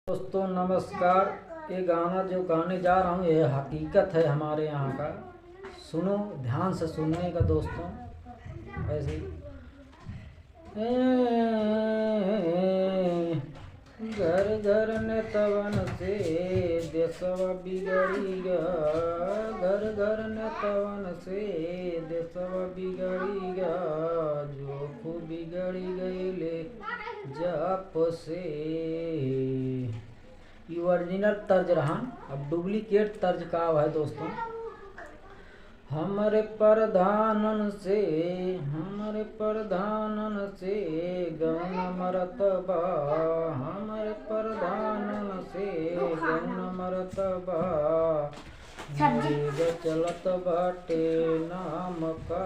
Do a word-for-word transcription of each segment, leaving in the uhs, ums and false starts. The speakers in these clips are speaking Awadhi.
दोस्तों नमस्कार। ये गाना जो गाने जा रहा हूँ, ये हकीकत है हमारे यहाँ का। सुनो, ध्यान से सुनने का दोस्तों। ऐसे ही। ए, घर घर नेतवन से देसवा बिगड़ी गा, घर घर नेतवन से देसवा बिगड़ी गा, जोंक बिगड़ी गइले जब से। ई original तर्ज रहन, अब duplicate तर्ज का है दोस्तों? हमरे प्रधानन से, हमरे प्रधानन से गउन मरत बा, हमरे प्रधानन से गउन मरत बा। सब्जी। नरेगा चलत बाटे नाम का,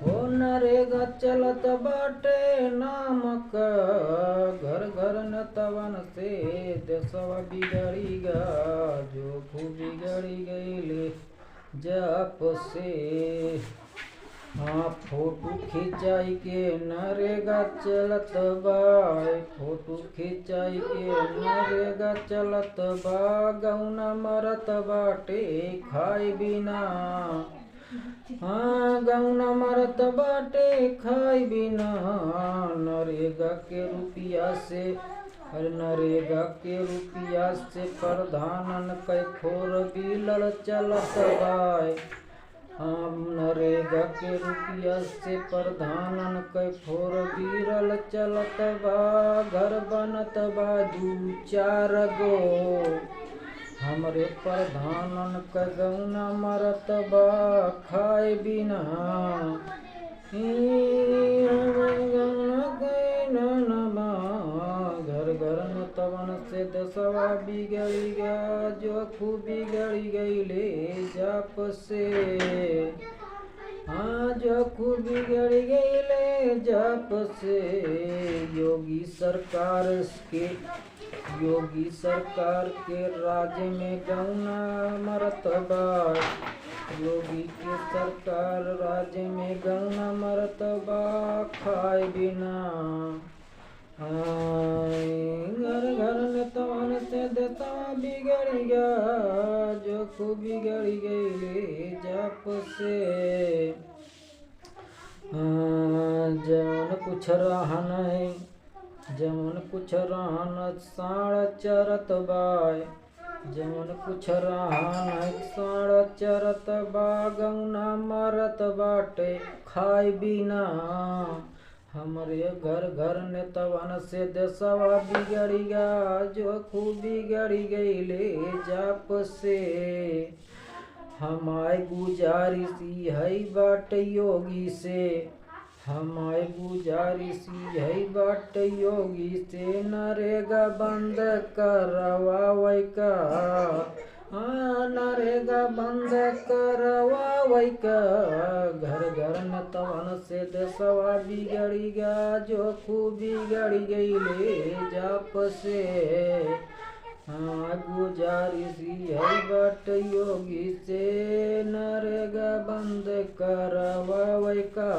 हो नरेगा चलत बाटे नाम का, घर घर नेतवन से देसवा बिगड़ी गा, जोंक बिगड़ी गइले जब से। हाँ, फोटो खिंचाई के नरेगा चलत बा, फोटो खिंचाई के नरेगा चलत बा, गउन मरत बाटे खाए बिना। हाँ, गउन मरत बाटे खाए बिना, नरेगा के रुपिया से, अरे नरेगा के रुपिया से प्रधानन कै four wheeler चलत बाय। हाँ, नरेगा के रुपिया से प्रधानन कै four wheeler चलत बा, घर बनत बा दू चार गो। हमरे प्रधानन कै गउन मरत बा खाए बिना। ई हमरे गउन कै ननबा, घर घर नेतवन से देसवा बिगड़ी गा, जोंक बिगड़ी गइले जब से। हाँ, जोंक बिगड़ी गइले जब से। योगी सरकार के, योगी सरकार के राज में गउन मरत बा, योगी के सरकार राज में गउन मरत बा खाए बिना। आय, घर घर नेतवन से देसवा बिगड़ी गा, जोंक बिगड़ी गइले जब से। हाँ, जवन कुछ रहन है, जवन कुछ रहन साँड़ चरत बाय, जवन कुछ रहन है साँड़ चरत बा, गउन मरत बाटे खाए बिना। हमरे घर घर नेतवन से देसवा बिगड़ी गा, जोंक बिगड़ी गइले जब से। हमार गुजारिश ई है बाटे योगी से, हमार गुजारिश ई है बाटे योगी से, नरेगा बंद करवावै का। हाँ, नरेगा बंद करवावै का, घर घर नेतवन से देसवा बिगड़ी गा, जोंक बिगड़ी गइले जब से। हाँ, गुजारिश ई है बाटे योगी से, नरेगा बंद करवावै का।